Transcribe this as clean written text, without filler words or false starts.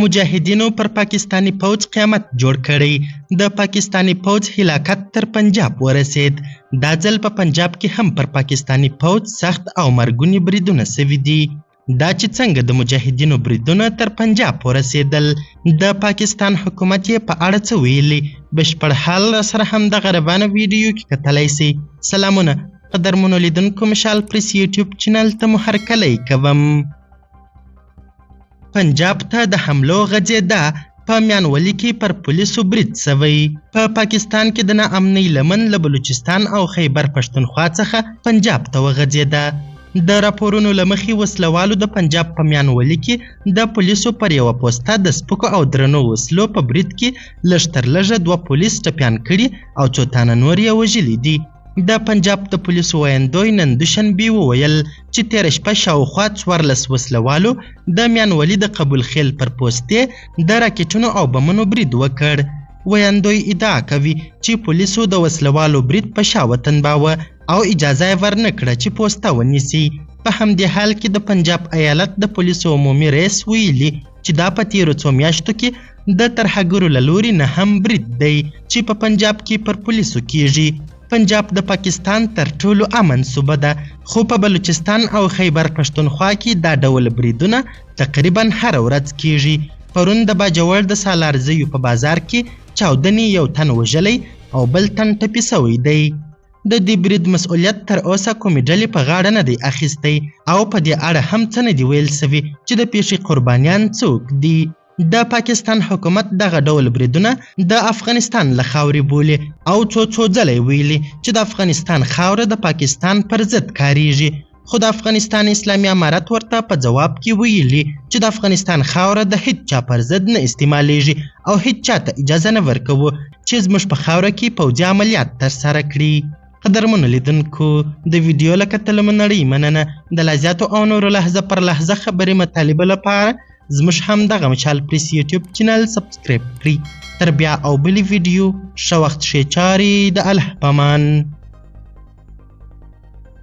مجاهدینو پر پاکستاني پوځ قیامت جوړ کړی. د پاکستاني پوځ هلاکت تر پنجاب ورسید. دا ځل په پنجاب کې هم پر پاکستاني پوځ سخت او مرګوني بریدونه سوي دي. دا چې څنګه د مجاهدینو بریدونه تر پنجاب ورسېدل، د پاکستان حکومت یې په اړه څه ویلي، بشپړ حال سره هم دغه روانه ویډیو کې کتلی سئ. سلامونه قدرمنو لیدونکو، مشال پریس یوټیوب چینل ته مو هرکلی کوم. پنجاب ته د حملو غځېدا، په میانولي کې پر پولیسو برید سوی. په پاکستان کې د ناامنۍ لمن له بلوچستان او خیبر پښتونخوا څخه پنجاب ته وغځېده. د راپورونو له مخې وسلوالو د پنجاب په میانولي کې د پولیسو پر یوه پوسته د سپکو او درنو وسلو په برید کې لږ تر لږه 2 پولیس ټپیان کړي او څو تنه نور یې وژلي دي. د پنجاب د پولیسو ویندوی نن دوشنبې وویل چې تېره شپه شاوخوا 14 وسلوالو د میانولي د قبول خیل پر پوستې د راکټونو او بمونو برید وکړ. ویندوی ادعا کوي چې پولیسو د وسلوالو برید په شا وتنباوه او اجازه یې ورنه کړه چې پوسته ونیسي. په همدې حال کې د پنجاب ایالت د پولیسو عمومي رئیس ویلي چې دا په تېرو څو میاشتو کې د ترهګرو له لوري نه هم برید دی چې په پنجاب کې پر پولیسو کیږي. پنجاب د پاکستان تر ټولو امن صوبه ده، خو په بلوچستان او خیبر پښتونخوا کې دا ډول بریدونه تقریبا هره ورځ کیږي. پرون د باجوړ د سالارزیو په بازار کې چاودنې یو تن وژلی او بل تن ټپي سوی دی. د دې برید مسؤلیت تر اوسه کومې ډلې په غاړه نه دی اخیستی او په دې اړه هم څه نه دي ویل سوي چې د پیښې قربانیان څوک دي. د پاکستان حکومت دغه ډول بریدونه د افغانستان له خاورې بولي او څو څو ځله یې ویلي چې د افغانستان خاوره د پاکستان پر ضد کاریږي، خو د افغانستان اسلامي امارت ورته په ځواب کې ویلي چې د افغانستان خاوره د هیڅ چا پر ضد نه استعمالیږي او هیڅ چا ته اجازه نه ورکوو چې زموږ په خاوره کې پوځي عملیات ترسره کړي. قدرمنو لیدونکو، د ویډیو له کتلو مو نړۍ مننه. د لا زیاتو او نورو لحظه پر لحظه خبري مطالبو لپاره زموږ هم دغه مشال پریس یوټیوب چینل سبسکرایب کړئ. تر بیا او بلې ویډیو، ښه وخت ښې چارې، د الله پامان.